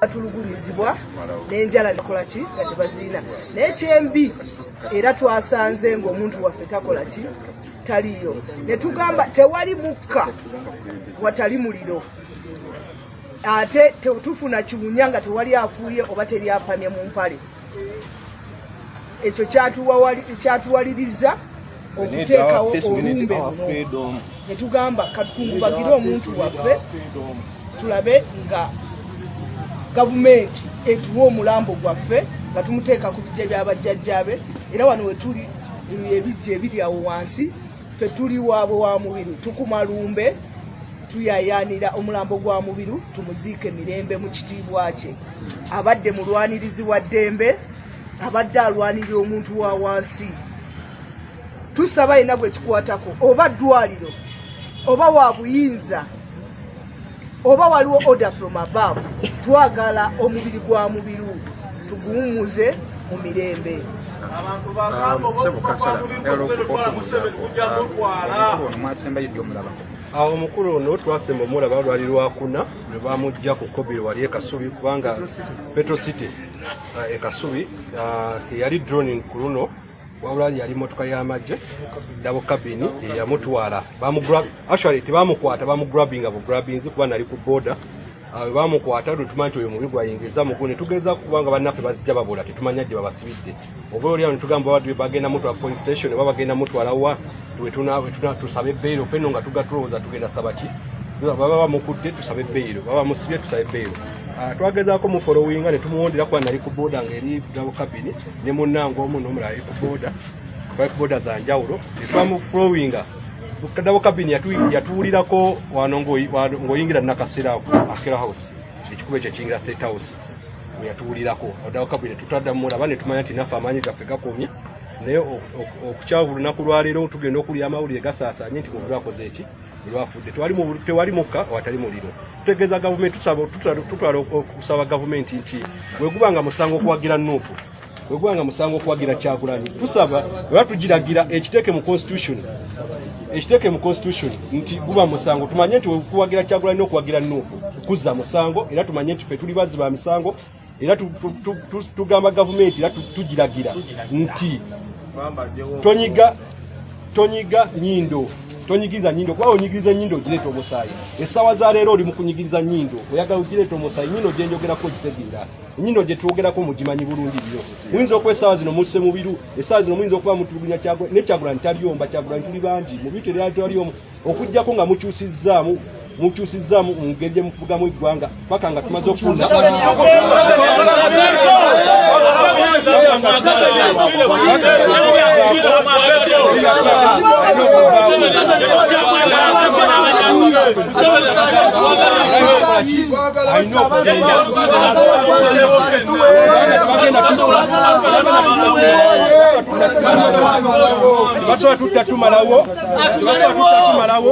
Batulugunyizibwa n'enjala nekola ki nga tebaziina, naye kyembi era twasanze ng'omuntu waffe takola ki, taliyo. Ne tugamba tewali mukka watali muliro, ate tufuna kiwunya nga tewali afuuye oba teri apamye mu mpale. Ekyo kyatuwaliriza okuteekawo olumbe luno, ne tugamba katukungubagire omuntu waffe, tulabe nga gavumenti etuwa omulambo gwaffe nga tumuteeka ku bijja byabajjajjaabe. Era wano wetuli, ebijja ebiri awo wansi, ffe tuli waabwe wa Mubiru, tukuma lumbe, tuyayaanira omulambo gwa Mubiru tumuziike mirembe mu kitiibwa kye. Abadde mulwanirizi wa ddembe, abadde alwanirira omuntu wa wansi. Tusaba yenna gwe kikwatako, oba ddwaliro oba wa buyinza oba waliwo order from above, twagala omubiri gwa Mubiru tuguwummuze mu mirembe. Sebo kansala, ono mwasembayo ddi omulabako? Awo omukulu ono twasemba omulaba lwali Lwakuna lwe bamujja ku Kobiri wali e Kasubi, kubanga Petro City e Kasubi teyali droning ku luno, wabula yali motoka y'amagye double cabin eyamutwala. Actually tebamukwata, bamugrabinga bugrabinzi, kuba nali ku border. Bwe bamukwata lwe tumanya nti oyo mubi gwayingiza mugu, ne tugezaako kubanga bannaffe bazijja babula, tetumanya gye babasibidde. Oba oliawo ne tugamba babadde bagenda mutwala police station oba bagenda mutwala wa, wetuna tusabe bail. Fenno nga tuga tulowooza tugenda saba ki? Baba bamukutte tusabe bail, baba musibye tusabe bail. Twagezaako mu followinga ne tumuwondera, kuba nali ku boda ng'eri double cabin ne munnange omu n'omulala ali ku boda, twali ku boda za njawulo, ne twamufollowinga. Double cabin yatuwulirako wano ng'oyingira Nakasera Akera House, ekikubo ekyo ekiyingira State House, we yatuwulirako double cabin. Tutadda mulaba ne tumanya nti naffe amaanyi gaffe gakomye, naye okukyawa olunaku lwaleero tugenda okulya amawulire gasaasaanye nti Mubiru akoze eki, lwafudde. Tewali mukka watali muliro. Tutegeeza gavumenti, tutwala okusaba gavumenti nti bwe nga musango okuwagira NUP, bwe nga musango okuwagira Kyagulanyi, tusaba oba tugiragira ekiteeke mu constitution, ekiteeke mu constitution nti guba musango. Tumanye nti okuwagira Kyagulanyi n'okuwagira NUP kuzza musango, era tumanye nti ffe tuli bazzi ba misango. Era tugamba gavumenti, era tugiragira nti tonyiga, tonyiga nyindo, tonyigiriza nyindo, kuba onyigiriza enyindo ogireeta omusaayi. Essaawa za leero oli mu kunyigiriza nyindo, oyagala ogireeta omusaayi. Nyindo gyenjogerako ogitegeera? Enyindo gye twogerako mugimanyi bulungi nnyo. Muyinza okuba essaawa zino musse Mubiru, essaawa zino muyinza okuba mutulugunya ne Kyagulanyi talyomba. Kyagulanyi tuli bangi, Mubiru teri omu, okuggyako nga mukyusizzaamu, mukyusizzaamu mu ngeri gye mufugamu eggwanga paka nga tumaze okufuna alina okugenda. Basobola tutta tumalawo, basobola tutta tumalawo.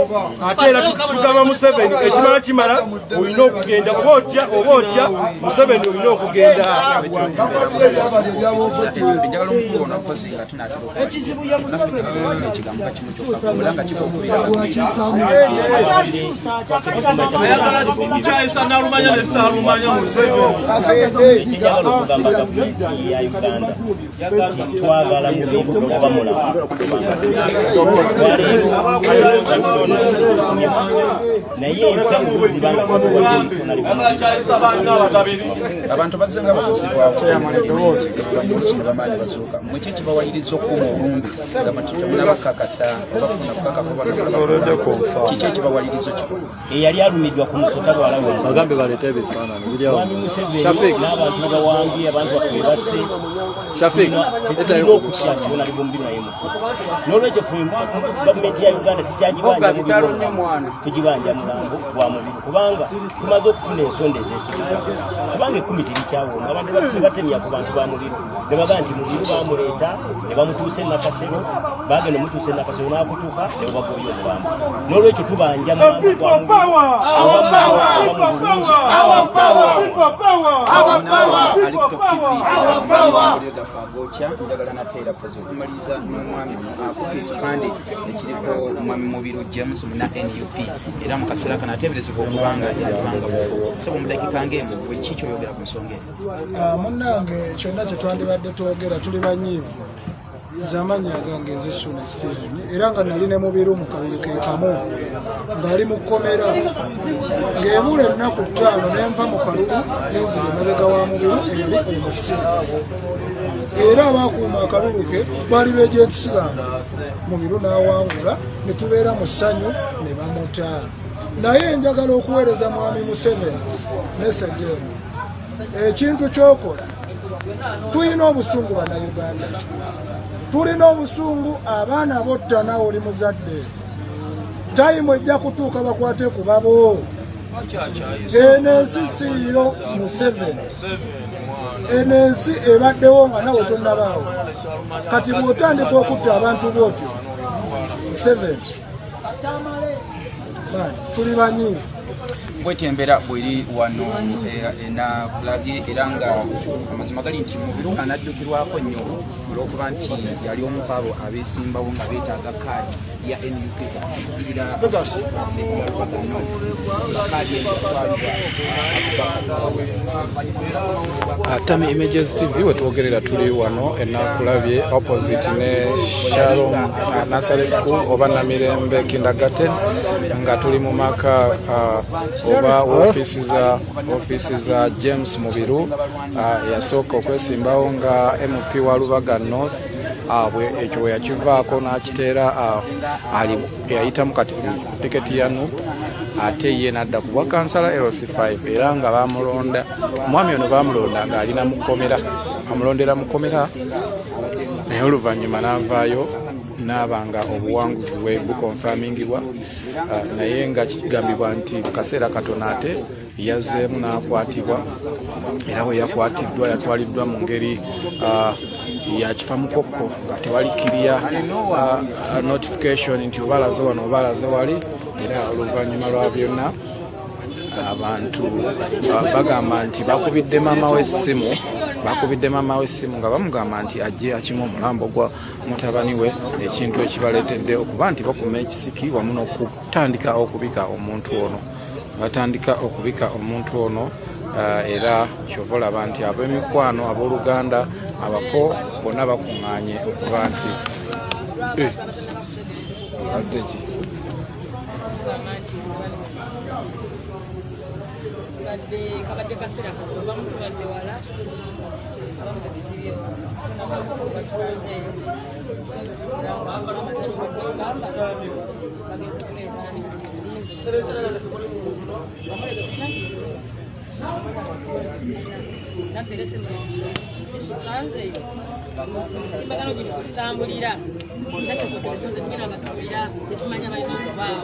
Ate era tugamba Museveni, ekimala kimala, olina okugenda oba otya oba otya. Museveni olina okugenda. Njagala omukulu ono akoze nga tunatera ekigambo kimu kyokka omulanga kikokubira. Kukyayisa nalumanya ne saalumanya Museveni. Ekyenjagala okugamba gavumenti ya Uganda nti twagala Mubiru oba mulamu. Naye enkya muzibanga Akyayisa banna abatabiri. Abantu bazze nga bakuzibwako oluusi ne bamaanyi bazuuka. Mweki ekibawaliriza okukuuma olumbe nga temunabakakasa oba kufuna bukakafu? Kiki ekibawaliriza okikola? Eyali alumiddwa ku musota lwala. Bagambe baleete ebifaananyi biri awo. Mwami Museveni Shafik. n'abantu be bawambye, abantu baffe be basse. Shafik, tulina okutya nti Honorable Mubiru naye mufu. N'olwekyo ffe gavumenti ya Uganda tukyagibanja Mubiru, tugibanja mulambo gwa Mubiru, kubanga tumaze okufuna ensonda ezesigika, kubanga ekkumi terikyawooma. Abantu tebatemya ku bantu ba Mubiru ne bagaa nti Mubiru bamuleeta ne bamutuusa e Nakasero, bagenda omutuusa e Nakasero n'akutuka ne babagoya omulambo. N'olwekyo tubanja mulambo gwa Mubiru oba mu bulungi. Ali ku Top TV amawulire gaffe agookya. Njagala nate era kozi okumaliriza n'omwami ono akutte ekipande ekiriko omwami Mubiru James muna NUP, era mu kaseera kano ateeberezebwa okuba nga yandibanga mufu. Sebo, mu dakiika ng'emu, bwe ki kyoyogera ku nsonga eno? Munnange, kyonna kye twandibadde twogera, tuli banyiivu. Nze amannya agange nze Suna Steven, era nga nali ne Mubiru mu kabiri ke kamu ng'ali mu kkomera, ng'ebula ennaku 5 nenva mu kalulu nenzira emabega wa Mubiru eyali omusibe, era abakuuma akalulu ke baali ba agents bange. Mubiru n'awangula ne tubeera mu ssanyu, ne bamuta. Naye njagala okuweereza mwami Museveni message eno: ekintu kyokola, tulina obusungu, Bannayuganda tulina obusungu. Abaana botta, nawe oli muzadde, time ejja kutuuka bakwate ku babo. Eno ensi siiyo, Museveni, eno ensi ebaddewo nga nawe tonnabaawo. Kati bw'otandika okutta abantu bwotyo, Museveni, tuli banyiivu. Bwetyo embeera bweri wano enakulabye, era nga amazima gali nti Mubiru anaddukirwako nnyo olw'okuba nti yali omu ku abo abeesimbawo nga beetaaga kaadi ya NUP okukiikirira ya Lubaga North, nga kaadi eyo yatwalibwa. Tami Images TV, wetwogerera tuli wano enakulabye opposite ne Shalom Nursery School oba Namirembe Kindergarten, nga tuli mu maka oba ofiisi za James Mubiru, yasooka okwesimbawo nga MP wa Lubaga North. Ekyo bwe yakivaako n'akiteera, ali yayitamu kati tiketi ya NUP, ate ye n'adda ku bwa kansala LC5, era nga bamulonda. Omwami ono bamulonda ng'alina mukomera, amulondera mukomera, naye oluvannyuma n'avaayo n'aba nga obuwanguzi bwe bukonfamingibwa, naye nga kigambibwa nti mu kaseera katono ate yazzeemu n'akwatibwa, era bwe yakwatiddwa yatwaliddwa mu ngeri ya kifamukokko, nga tewali clear notification nti oba alaze wano oba alaze wali. Era oluvannyuma lwa byonna, abantu bagamba nti bakubidde maama w'essimu, bakubidde maama w'essimu nga bamugamba nti ajje akima omulambo gwa mutabani we, ekintu ekibaleetedde okuba nti bakuma ekisiki wamu n'okutandika okubika omuntu ono. Batandika okubika omuntu ono, era kyova olaba nti ab'emikwano, abooluganda, abako bonna bakuŋŋaanye okuba nti obadde ki? Kabadde kaseera kazibu, abamu tubadde wala, abamu tubizibyewo batusanzeeyo gamba bagenze kuleeta. Naffe era simusanze timbagano gino tutambulira nakyokotebisonze tugenda batubira tetumanya bayinza okubaawo.